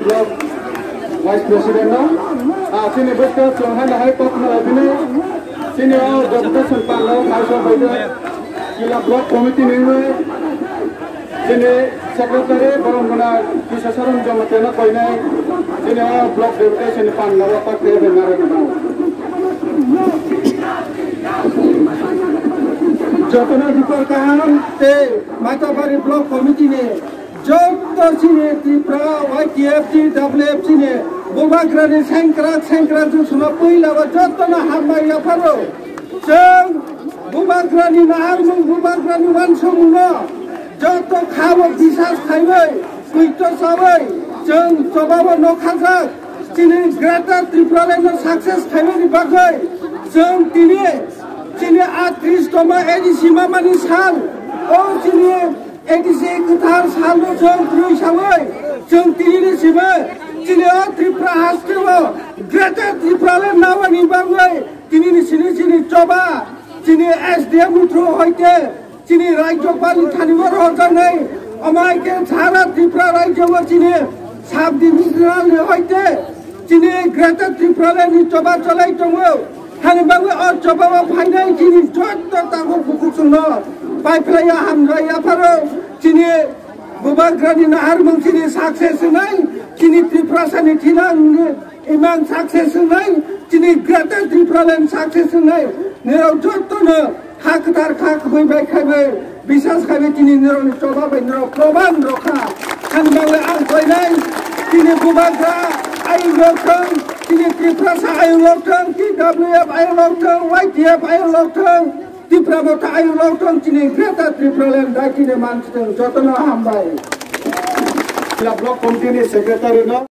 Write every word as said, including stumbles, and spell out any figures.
Block Vice President no, ah, chini bwskang chwng hai hai kok no laibini, chini o deputation pang no khai sok bai de, kila block committee ni wngwi, chini secretary borom guna kisa sarum joma tena koinai, chini o block deputation pang no kok tei bai naro no. Jotono dipor kaham tei Matabari block committee ni Jotto chini Tripura Y T F T W F chini bubagrani sengkrak sengkrak jwswngno puila o jottono hambai yapharo. Chwng bubagrani naharmung, bubagrani wansukmungno jotto khao bisas khaiwi, kuito chawi chwng chobao nokhajak. Chini Greater Tipraland no success khaimani bagwi chwng tini chini a tris toma A D C mamani sal o chini A D C kwthar salno chwng kwrwi sawi, chwng tinini simi chini o Tripura haste o Greater Tipraland nawani bagwi tinini sini chini choba, chini S D M ni through hoite, chini Rajyapal ni thani o rohorjaknai, omo hai khe sara Tripura Rajyo o chini sub divisional ni hoite, chini Greater Tipraland ni choba cholai tongo. Hani bagwi o chobao phainai chini jotto tabuk bukuchwngno paiphlaiya hamjai yapharo chini bubagrani naharmung chini success wngnai, chini Tiprasani thinang imang success wngnai, chini Greater Tipraland success wngnai, nirok jottono ha kwthar kha kwbwi bai khaibai bisas khaibai chini nirokni choba bai nirok proman rokha. Hani bagwi ang koinai chini bubagra ayung rok thang, chini Tiprasa ayung rok thang, T W F ayung rok thang, Y T F ayung rok thang, Tipra Motha ayung rok thang, chini Greater Tipraland dai chini mansitwng jotono hambai. Block committee ni secretary no.